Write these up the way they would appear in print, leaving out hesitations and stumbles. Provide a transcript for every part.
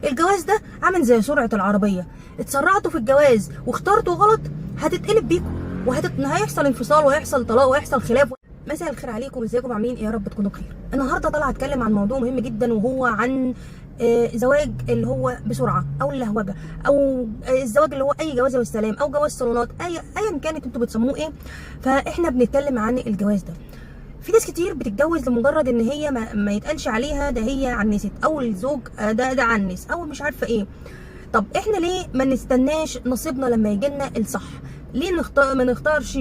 الجواز ده عامل زي سرعة العربية، اتسرعتوا في الجواز واخترتوا غلط هتتقلب بيكم، وهيحصل انفصال وهيحصل طلاق وهيحصل خلاف. مساء الخير عليكم، ازيكم عاملين ايه؟ يا رب تكونوا بخير. النهارده طالعه اتكلم عن موضوع مهم جدا، وهو عن زواج اللي هو بسرعة او اللهوجه، او الزواج اللي هو اي جواز والسلام، او جواز صالونات، ايا كانت انتوا بتسموه ايه. فاحنا بنتكلم عن الجواز ده. في ناس كتير بتتجوز لمجرد ان هي ما يتقالش عليها ده هي عنست، او الزوج ده عنس، او مش عارفه ايه. طب احنا ليه ما نستناش نصيبنا لما يجي لنا الصح؟ ليه نختار ما نختارش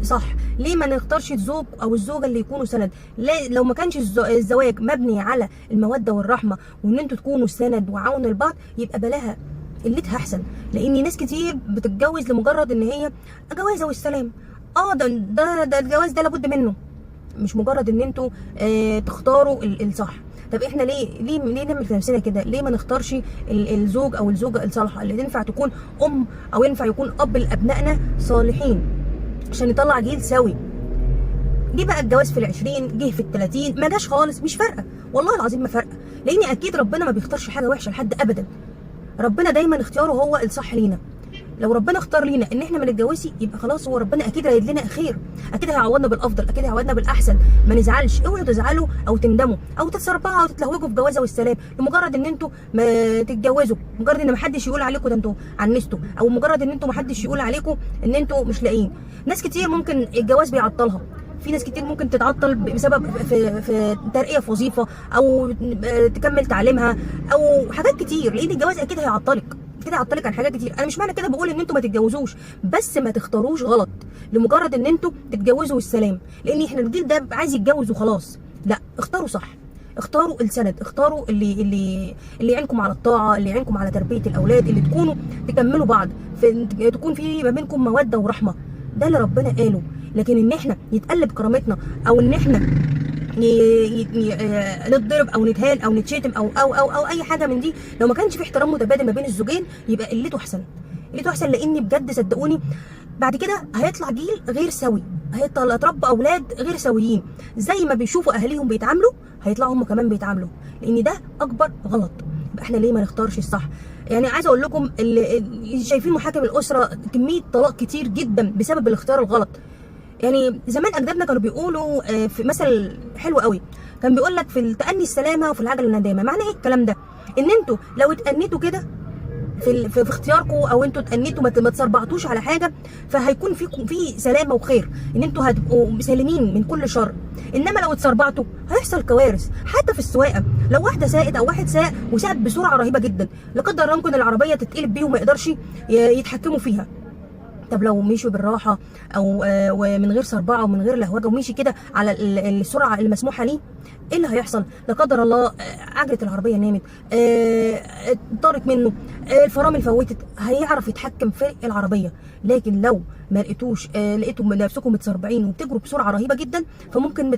صح؟ ليه ما نختارش الزوج او الزوجة اللي يكونوا سند؟ ليه لو ما كانش الزواج مبني على المودة والرحمة وان انتوا تكونوا سند وعون لبعض، يبقى بلاها، قلتها احسن. لان ناس كتير بتتجوز لمجرد ان هي جوازه والسلام. ده ده ده الجواز ده لابد منه، مش مجرد ان انتوا تختاروا الصح. طب احنا ليه ليه ليه نعمل في نفسنا كده؟ ليه ما نختارش الزوج او الزوجة الصالحة اللي تنفع تكون ام او ينفع يكون اب لابنائنا صالحين عشان نطلع جيل سوي؟ جه بقى الجواز في ال20، جه في ال30، ما جاش خالص، مش فارقه، والله العظيم ما فارقه. لان اكيد ربنا ما بيختارش حاجة وحشة لحد ابدا، ربنا دايما اختياره هو الصح لينا. لو ربنا اختار لينا ان احنا ما نتجوزش يبقى خلاص، هو ربنا اكيد رايد لنا خير، اكيد هيعوضنا بالافضل، اكيد هيعوضنا بالاحسن. ما نزعلش، اوعوا تزعلوا او تندموا او تتسربعوا او تتلهوجوا في جوازه والسلام لمجرد ان انتوا ما تتجوزوا، مجرد ان ما حدش يقول عليكم ده انتوا عنستوا، او مجرد ان انتوا ما حدش يقول عليكم ان انتوا مش لاقيين. ناس كتير ممكن الجواز بيعطلها، في ناس كتير ممكن تتعطل بسبب في ترقيه في وظيفة، او تكمل تعليمها، او حاجات كتير. لان الجواز اكيد هيعطلك كده، هيعطلك عن حاجات كتير. انا مش معنى كده بقول ان انتوا ما تتجوزوش، بس ما تختاروش غلط لمجرد ان انتوا تتجوزوا والسلام. لان احنا الجيل ده عايز يتجوز وخلاص. لا، اختاروا صح، اختاروا السند، اختاروا اللي يعينكم على الطاعة، اللي يعينكم على تربيه الاولاد، اللي تكونوا تكملوا بعض، تكون في ما بينكم موده ورحمة. ده اللي ربنا قاله. لكن ان احنا يتقلب كرامتنا، او ان احنا نتضرب او نتهان او نتشتم او او او او اي حاجة من دي، لو ما كانش في احترام متبادل ما بين الزوجين يبقى قلته احسن، قلته احسن. لان بجد صدقوني بعد كده هيطلع جيل غير سوي، هيطلع هتربى اولاد غير سويين. زي ما بيشوفوا اهاليهم بيتعاملوا هيطلعوا هم كمان بيتعاملوا، لان ده اكبر غلط. يبقى احنا ليه ما نختارش الصح؟ يعني عايزه اقول لكم اللي شايفين محاكم الاسرة كمية طلاق كتير جدا بسبب الاختيار الغلط. يعني زمان اجدادنا كانوا بيقولوا في مثل حلو قوي، كان بيقول لك في التأني السلامة وفي العجلة الندامة. معنى ايه الكلام ده؟ ان انتوا لو اتأنيتوا كده في اختياركم، او انتوا اتأنيتوا ما تسربعتوش على حاجة، فهيكون فيكم في سلامه وخير، ان انتوا هتبقوا سالمين من كل شر. انما لو اتسربعتوا هيحصل كوارث. حتى في السواقة، لو واحدة ساقت او واحد ساق وساق بسرعة رهيبة جدا، لا قدر الله ممكن العربية تتقلب بيهم وما يقدرش يتحكموا فيها. طب لو مشوا بالراحة او ومن غير سربعه ومن غير لهوجه، ومشي كده على السرعة المسموحه ليه، ايه اللي هيحصل؟ لا قدر الله عجله العربية نامت، طارت منه، الفرامل فوتت، هيعرف يتحكم في العربية. لكن لو ما لقيتوش، لقيتوا نفسكم متسربعين وبتجروا بسرعة رهيبة جدا، فممكن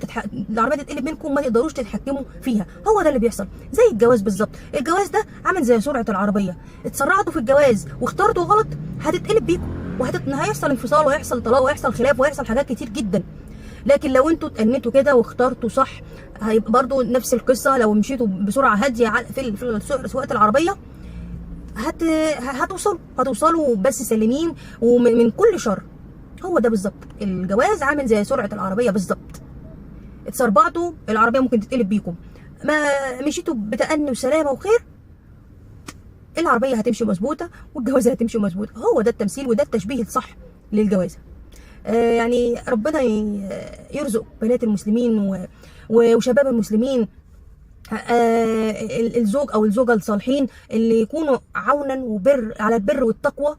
العربية تتقلب منكم وما تقدروش تتحكموا فيها. هو ده اللي بيحصل زي الجواز بالظبط. الجواز ده عامل زي سرعة العربية، اتسرعتوا في الجواز واخترتوا غلط هتتقلب بيكم، وهيحصل انفصال وهيحصل طلاق وهيحصل خلاف وهيحصل حاجات كتير جدا. لكن لو انتوا اتأنيتوا كده واخترتوا صح، هيبقى برضو نفس القصة. لو مشيتوا بسرعة هادية في سواقة العربية هتوصلوا بس سالمين ومن كل شر. هو ده بالظبط الجواز، عامل زي سرعة العربية بالظبط. اتسربعتوا العربية ممكن تتقلب بيكم، ما مشيتوا بتأني وسلامه وخير العربية هتمشي مظبوطة والجوازه هتمشي مظبوطة. هو ده التمثيل وده التشبيه الصح للجوازه. يعني ربنا يرزق بنات المسلمين وشباب المسلمين الزوج او الزوجة الصالحين اللي يكونوا عونا وبر على البر والتقوى،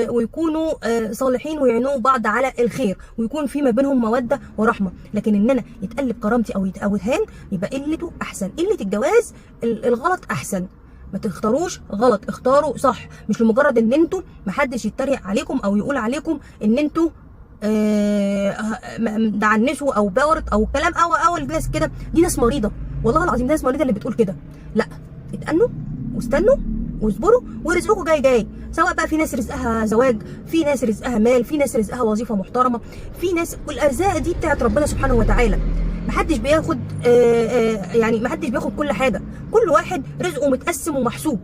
ويكونوا صالحين ويعينوا بعض على الخير، ويكون في ما بينهم موده ورحمة. لكن ان انا يتقلب كرامتي او يتهان يبقى قلته احسن، قلة الجواز الغلط احسن. ما تختاروش غلط، اختاروا صح، مش لمجرد ان انتوا محدش يتريق عليكم او يقول عليكم ان انتوا دعنسوا او باورت او كلام او الناس كده. دي ناس مريضه، والله العظيم ناس مريضه اللي بتقول كده. لا، اتأنوا واستنوا واصبروا ورزقكم جاي جاي. سواء بقى في ناس رزقها زواج، في ناس رزقها مال، في ناس رزقها وظيفة محترمه، في ناس، والارزاق دي بتاعت ربنا سبحانه وتعالى. محدش بياخد يعني محدش بياخد كل حاجة، كل واحد رزقه متقسم ومحسوب.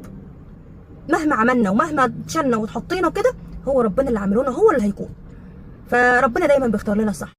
مهما عملنا ومهما اتشلنا واتحطينا كده، هو ربنا اللي عامله لنا هو اللي هيكون. فربنا دايما بيختار لنا الصح.